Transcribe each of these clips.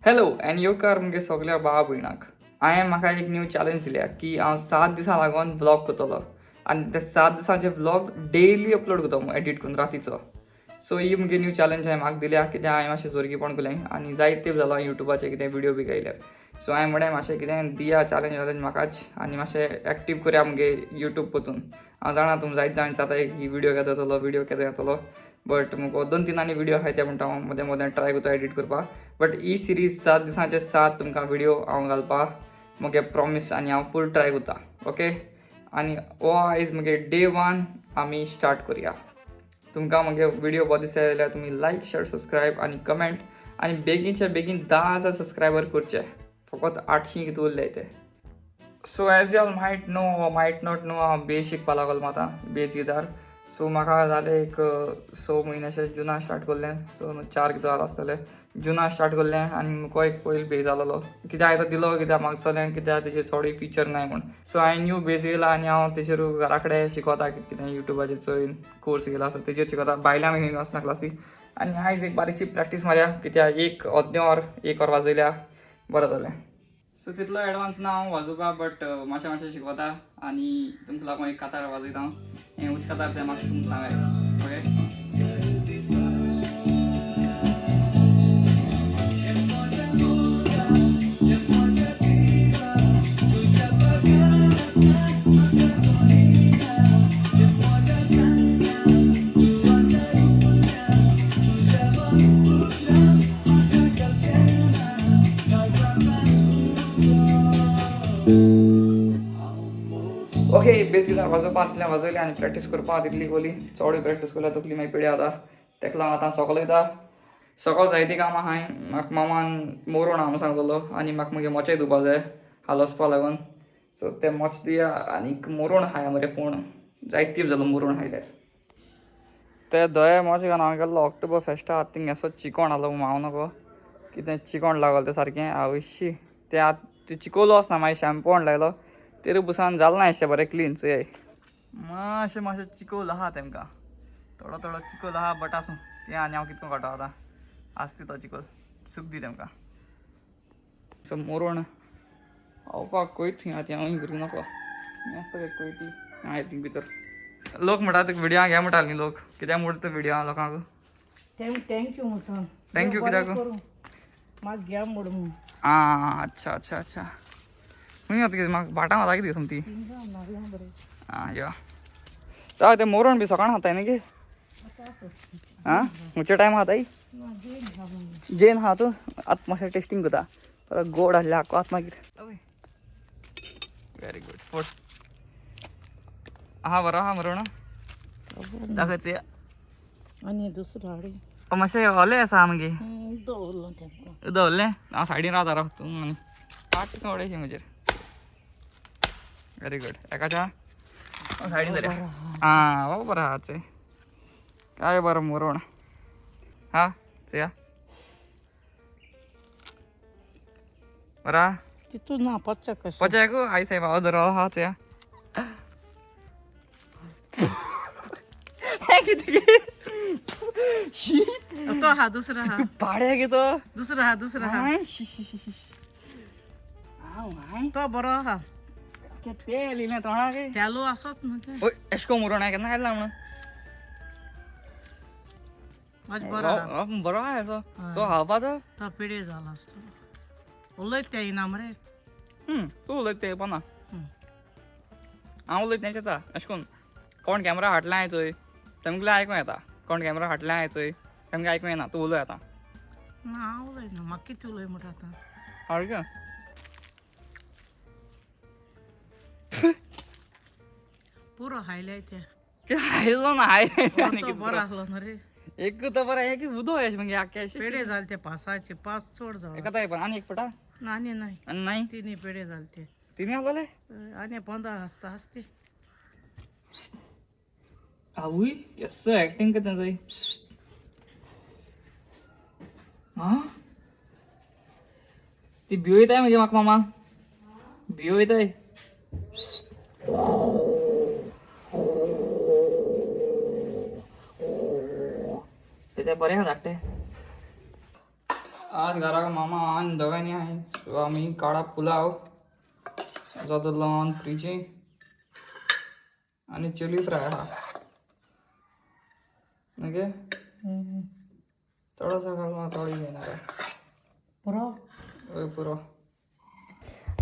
Hello आनी येवकार मुगे सगल्या भाव भयणाक. हांवें म्हाका एक न्यू चॅलेंज दिल्या की हांव 7 दिसां लागून व्लॉग करतलो आनी ते 7 दिसांचे व्लॉग डेली अपलोड करतलो एडिट करून रातीचो. सो ही मुगे न्यू चॅलेंज हांवें म्हाका दिल्या कित्याक हांवें मातशें जोरगीपण केलें आनी जायते जालो युट्यूबाचे कितें व्हिडियो बी गायल्यार. सो हांवें म्हणलें मातशें कितें दिया चॅलेंज वॅलेंज म्हाकाच आनी मातशें एक्टीव करया मुगे युट्यूब परतून. हांव जाणा तुमी जायत जाण जाता की व्हिडियो केदो येतलो, व्हिडियो केदो येतलो, बट मुगो 2-3 आनी व्हिडियो आहाय ते म्हणटा हांव मदें मदें ट्राय करता एडिट करपाक. बट he series 7 दिसांचे 7 तुमकां व्हिडियो हांव घालपाक मुगे प्रॉमीस आनी हांव फूल ट्राय करता. ओके, आनी हो आयज मुगे डे 1 आमी स्टार्ट करुया. तुमकां मुगे व्हिडियो बरो दिसता जाल्यार तुमी लायक, शेअर, सबस्क्रायब आनी कमेंट आनी बेगीनच्या बेगीन 10,000 सबस्क्रायबर करचे. फकत 800 कितें उरले ते. So as you all might know or might not know, हांव बेस शिकपाक लागलो आतां, बेस गिटार. सो म्हाका जालें एक 6 म्हयन्याचे जुना स्टार्ट केल्लें. सो 4 कितें जालां आसतलें जुना स्टार्ट केल्लें आनी मुको एक पयलीं बेस जालोलो कित्याक आयतो दिलो कित्याक म्हाका दिसलें कित्याक तेजेर चडूय फिचर नाय म्हूण. सो हांवें न्यू बेस घेयला आनी हांव तेजेर घरा कडेन शिकता कितें कितें युट्यूबाचेर चोयन कोर्स घेयला आसा तेजेर शिकता. भायल्यान खंय वचना क्लासी. आनी आयज एक बारीकशी प्रॅक्टीस मारया कित्याक एक अर्दें वर 1 वर वाजयल्या बरें जालें. सो तितलो एडवान्स ना हांव वाजोवपा, बट मातशें मातशें शिकता आनी तुमकां लागून एक कातार वाजयता हांव. हें उच कातार तें मातशें तुमकां सांगाय. ओके, ओके, बेस गिटार वाजोवपाक तितलें वाजयलें आनी प्रॅक्टीस करपाक तितली कोली चडूय प्रॅक्टीस केल्या तकली मागीर पिड्या जाता. तेका लागून आतां सोकोल वयता. सकाळ जायतीं कामां आहाय. म्हाका मामान मोरोण हांव सांगतलो आनी म्हाका मागीर मोचे धुवपा जाय हाल वचपा लागून. सो ते मोच दिया आनीक मोरोण खाया मरे फोण जायती जालो मोरोण खायल्यार. ते दये मोचे घालून हांव गेल्लो ऑक्टोबर फेस्टा थिंग असो चिकोण आसलो हांव नको कितें चिकोण लागलो तें सारकें आवयशी तें आतां चिकोलो आसना मागीर शॅम्पू लायलो तेरू बुसान जालें ना अशें बरें क्लीन. चोय मातशें मातशें चिकोल आहा तेमकां थोडो थोडो चिकोल आहा, बट आसूं तें आनी हांव कितको काडटा आतां आसती तो चिकोल सूख दी तेमकां. सो मोरोण खावपाक कोयत थंय आतां हांव भुरगीं नको आसता काय कोयती आहाय थिंग भितर. लोक म्हणटा तुका व्हिडियो घे म्हणटाले न्ही लोक कित्याक मोडटा व्हिडियो लोकांक. Thank you sir. Thank you कित्याक? म्हाका घे मोड म्हूण. आं अच्छा अच्छा अच्छा. खंय वता कितें म्हाका भाटां वता कितें सोमती. आं यो राव तें मोरोण बी सकाळ खाताय न्ही गे. आं खंयच्या टायम खाताय? जेन खा तूं आतां मातशें टेस्टींग करता परत गोड आहले आखो आतां मागीर. व्हेरी गुड फोट आहा बरो आहा मरोण दाखयच. आनी दुसरो हाडी. मातशें ओलें आसा मागीर दवरलो तेमकां. दवरलें हांव सायडीन रावता राव तूं आनी पाट उडयशी म्हजेर. व्हेरी गुड एकाच्या सायडीन धरया. आं हो बरो आहा चोय काय बरो मोरोण हा चोया बरा. तितून ना पच्चा कशें पचायकू आई साहेब हांव धरो हा चोया कितें तो हा दुसरा हा तूं पाड्या गे तो दुसरा हा दुसरा हा तो बरो हा ते लिहिलें तोंडाक तेलो आसत न्हू ते. ओय एशको मोरोण हांवें केन्ना खायला म्हणून मातशें बरो हा बरो आहा असो तो खावपाचो. तो पिडे जाला आसतलो उलयत ते येयना मरे. तूं उलयत तें पना हांव उलयत तेंच येता अशें करून कोण कॅमरा हाडला हांवें चोय तेमगेलें आयकूं येता. कोण कॅमरा हाडला हांवें चोय तेमगें आयकूं येना. तूं उलय आतां. ना हांव उलयना म्हाका कितें उलय म्हणटा आतां. सारकें पुरो हायले ते. कितें आयलो ना आयलें तो बरो आसलो न्हू रे. एक तो बरें एक उदो अशें मागीर आख्खें अशें पेडे जाले ते पासाचे पास चड जाले. एका पण आनी एक पटा ना आनी नाय आनी नाय तिनी पेडे जाले ते. तिनी आसलेले आनी 15 आसता आसते. आवूय केसो एक्टिंग करता चोय. आं ती भियो येताय मागीर म्हाका मामा भियो येताय. ते बरें आहा धाकटें. आज घराक मामा आनी दोगांनी आहाय. सो आमी काडा पुलाव जातो लावन फ्रिजी आनी चिली फ्राय आहा. ओके, थोडोसो घाल, म्हाका थोडी घेणार. पुरो. हय पुरो.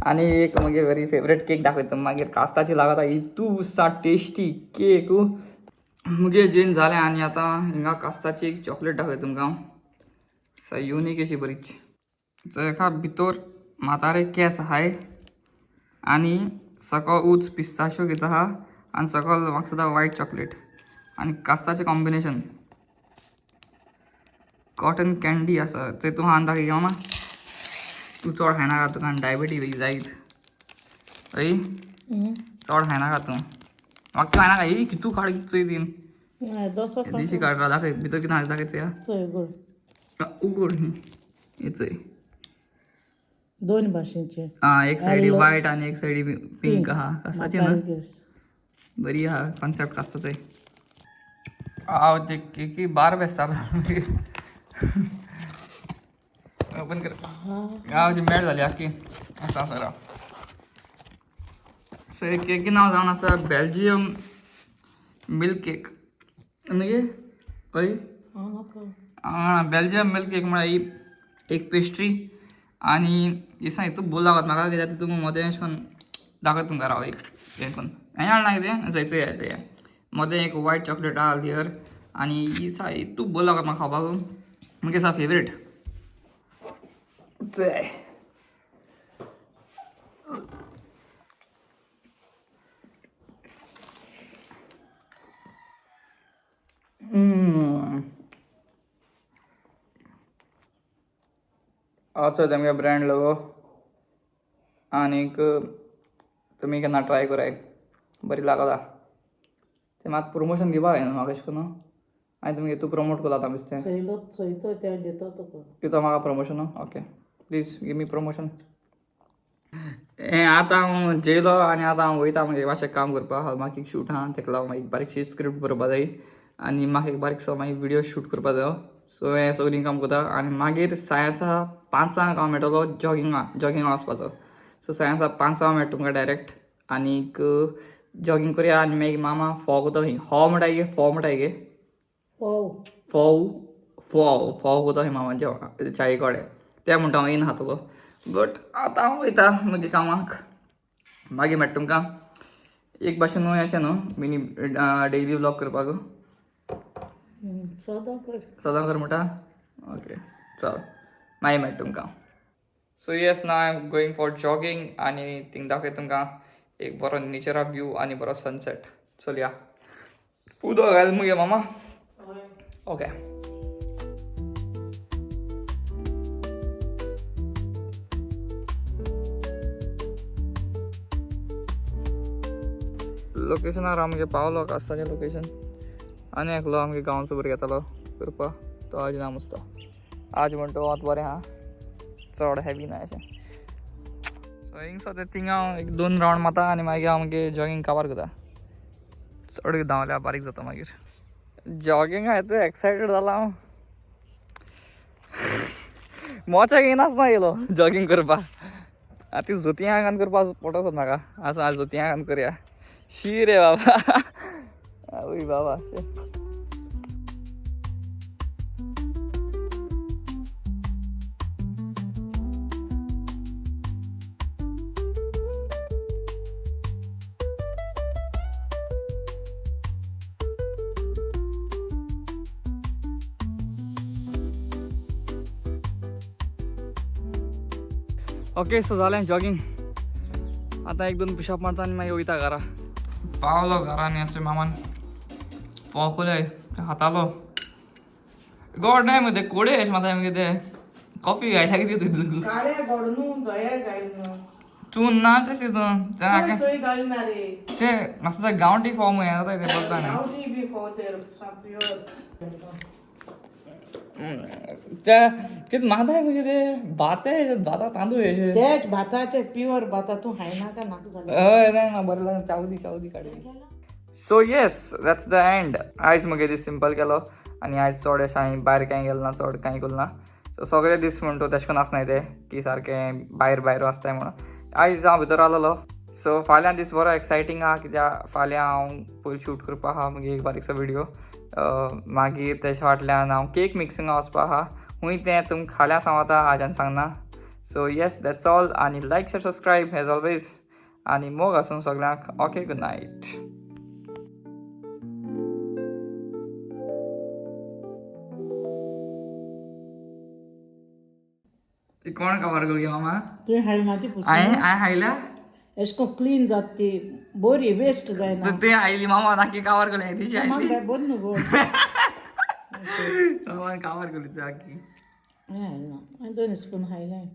आनी एक मगे व्हेरी फेवरेट केक दाखयता मागीर, कास्ताची लागता इतू सा टेस्टी केक. मुगे जेन जालें आनी आतां हिंगा कास्ताची एक चॉकलेट दाखयता तुमकां हांव. सा युनीक अशी बरीच. एका भितर म्हातारे केंस आहाय आनी सकल ऊंच पिस्ताश्यो घेता आहा आनी सकल म्हाका दिसता वायट चॉकलेट आनी कास्ताचें कॉम्बिनेशन. कॉटन कँडी आसा ते तूं खावन दाखय मामा. तूं चड खायनाका, तुका डायबिटीज बी जायत. हय, चड खायनाका तूं. म्हाका तूं खायनाका. ही कितू काड चोय तीन. दोसो. दिशी काड, दाखय भितर कितें आसा, दाखय चोया. चोय गोड. उगड ही चोय. दोन भाशेचे. आं, एक सायडी वायट आनी एक सायडी पिंक आहा. कास्ताची न्हू बरी आहा कॉन्सेप्ट कास्ताचो. हांव ते केकी बार बेसता. ओपन कर. हांव ती मेळ जाली आख्खी. आसा आसा राव. सो हे केकी नांव जावन आसा बेल्जियम मिल्क केक न्ही? हय, बेल्जियम मिल्क केक म्हळ्यार ही एक पेस्ट्री आनी ही हितू बोल लागत म्हाका, कित्याक तितून मदें अशें करून दाखयता तुमकां. राव, एक हें करून हें हाडना कितें चोय चोय चोय, मदें एक वायट चॉकलेट आहा लेयर आनी ही सा हितू बोल लागत म्हाका खावपाक. मुगे सा फेवरेट चोय. आसा तेमगे ब्रँड लोगो आनीक तुमी केन्ना ट्राय कराय, बरी लागता. ते मात प्रमोशन दिवपा जाय न्हू म्हाका अशें करून. आनी तुमी तूं प्रमोट करता आतां बेश्टें. चोयलो चोयतो ते दिता तुका. दिता म्हाका promotion? Okay, please give me promotion. हें आतां हांव जेयलो आनी आतां हांव वयता मागीर मातशें काम करपाक. म्हाका एक शूट आहा, तेका लागून मागीर बारीकशी स्क्रिप्ट बरोवपा जाय आनी म्हाका एक बारीकसो मागीर व्हिडियो शूट करपा जायो. सो हें सगळीं काम करता आनी मागीर 5:30 हांव मेळटलो जॉगिंगा जॉगिंगा वचपाचो. सो 5:30 मेळटा तुमकां डायरेक्ट आनीक जॉगींग करया आनी मागीर मामा फोव करता खंय. हो म्हणटा गे, फोव म्हणटा गे. फोव. फोव फोव फोव करता खंय मामा जेवण चाये कडेन. ते म्हणटा हांव येवन खातलो, बट आतां हांव वयता मागीर कामाक. मागीर मेळटा तुमकां. एक भाशेन न्हू अशें न्हू मिनी डेली व्लॉग करपाक. सदां कर. सदां कर म्हणटा. ओके, चल मागीर मेळटा तुमकां. सो येस ना, I am going for jogging आनी थिंग दाखय तुमकां एक बरो नेचरा व्यू आनी बरो सनसेट. चलया, उदक घाल मुगे मामा. ओके. लोकेशनार आमगे पावलो, कास्ताचें लोकेशन. आनी एकलो आमगे गांवचो भुरगो येतालो करपा, तो आज ना मस्तो. आज म्हणटा वत बरें आहा, चड हेवी ना अशें. सो हिंग ते थिंगा हांव एक दोन रावंड मारता आनी मागीर हांव मागीर जॉगींग काबार करता. चड धांवल्यार बारीक जाता मागीर. जॉगिंग हांवें एक्सायटेड जाला हांव. मोच्याक येयनासतना येयलो जॉगींग करपाक. आतां ती जोतयां घालून करपा पोटो सोद म्हाका. आसूं, आज जोतयां घालून करया. शी रे बाबा, आवय बाबा. ओके, सो जालें जॉगिंग. आतां एक दोन पुशअप मारता आनी मागीर वयता घरा. पावलो घरा आनी आमच्या मामान फोव कोले खातालो. गोड नाही मग ते कोडे अशें माता मागीर ते कॉफी घायला कितें तुका? काळे गोड न्हू, दया घायल न्हू. चून ना तशें तूं सोय सोय घालना रे. ते म्हाका दिसता गांवठी फोव मग जाता ते बघता न्ही. गांवठी बी फोव ते प्युअर. ते कितें माताय म्हणजे ते भाते भाता तांदूळ अशे. तेच भाताचे, प्युअर भाता. तूं खायनाका, नाका जालें. हय, ना ना, बरें लागलें. चावदी चावदी काडली. So yes, that's the end. आयज मगे दीस सिंपल केलो आनी आयज चड अशें हांवें भायर कांय गेलो ना, चड कांय करूं ना. सो सगळे दीस म्हणतो तेश कोन आसनाय ते की सारकें भायर भायर आसताय म्हणून. आयज हांव भितर आसलेलो. सो फाल्यां दीस बरो एक्सायटींग आहा, कित्याक फाल्यां हांव पयलीं शूट करपा आहा मागीर एक बारीकसो व्हिडियो, मागीर तेच्या फाटल्यान हांव केक मिक्सिंगा वचपा आहा. खूंय तें तुमकां फाल्यां सांगता, आजयान सांगना. So yes, that's all. आनी like, share, subscribe as always. आनी मोग आसूं सगळ्यांक. Okay, good night. कोण कवर करूया मामा? तुवें हाडली ना ती पुसून? हांवें हायल्या. एशें कोन्न क्लीन जाता ती बरी, वेस्ट जायना. ते आयली मामा नाकी कावर करूया तिची आयली. म्हाका बरी न्हू गो. मामान कावर करूची आखी. हांवें हाडली ना, हांवें दोन स्पून हाडलें.